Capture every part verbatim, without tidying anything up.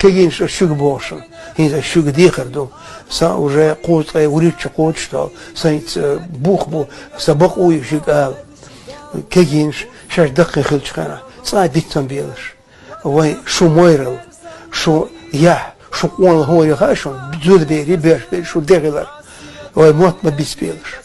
Кегийнаш, ас шуга боху шуна, хӀинца ас шуга дехар ду. Сан уже кхузткъе вуьрхӀитта шу кхочуш долу, сан хӀинца, э, бух бу, сан бакъо ю шуьга ала. Кегийнаш, шаьш даккхий хиллачу хенахь, цкъа а дицдан белаш. Вай шу майралла, шу яхь, шу къонах хӀора хаьа шуна, зудаберий, боьршберий шу де хилар. Вай мотт ма бицбелаш.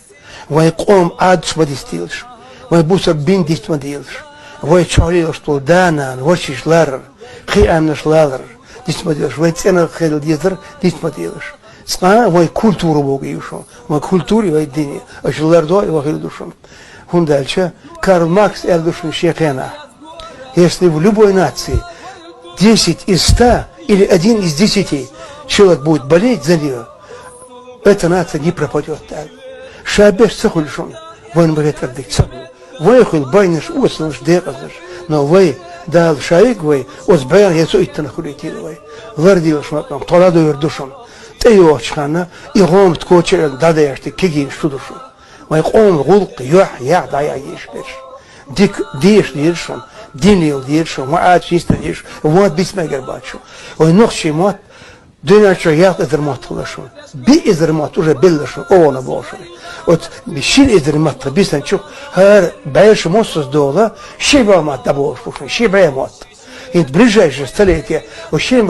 Вайн къоман Ӏадаташ ма дицделаш. Вайн бусалба дин диц ма делаш. Вай чохь лелаш долу да-нана, ваша-йиша ларар, кхин а Ӏаьмнаш лалар. Диц ма делаш. Вайн цӀена хила дезар диц ма делаш. Цкъа а вайн культура боху ю шуна. Вайн культура, вайн дин. Аша лардо а ван хир ду шуна. ХӀунда аьлча Карл Маркс аьлла ду шуна шен хенахь: «Если в любой нации десять из ста или один из десяти человек будет болеть за неё, эта нация не пропадёт», аьлла. Ша берш ца хуьлу шуна, вайна ма хетар дика ца хуьлу. Вай хуьлу байнаш, осалнаш, декъазлаш. Но вай, Дала ша йигна вай, оцу бӀенах я цу иттанах хуьлийтийла вай. Лардийла шуна, тхо ладугӀур ду шуна. ТӀейогӀучу ханна и гӀомат коча а дӀадайъеш дерг кегийнаш шу ду шуна. Вайн къоман гӀуллакх, юьхь, яхь дӀаяхьа езаш берш. Дика деша деза шуна, дин лела деза шуна, вайн Ӏадаташ йиста деза шуна, мотт бицмегар бац шуна. Вайн нохчийн мотт дуьнен чохь ялх эзар мотт хилла шуна. Биъ эзар мотт уже белла шуна, оха боху шуна. Оцу шина эзар маттах бисанчух хӀара бӀе шу мосазза долу, ши бӀе мотт дӀаболуш бу шуна, ши бӀе мотт. ХӀинца ближайшее столетие, оцу шина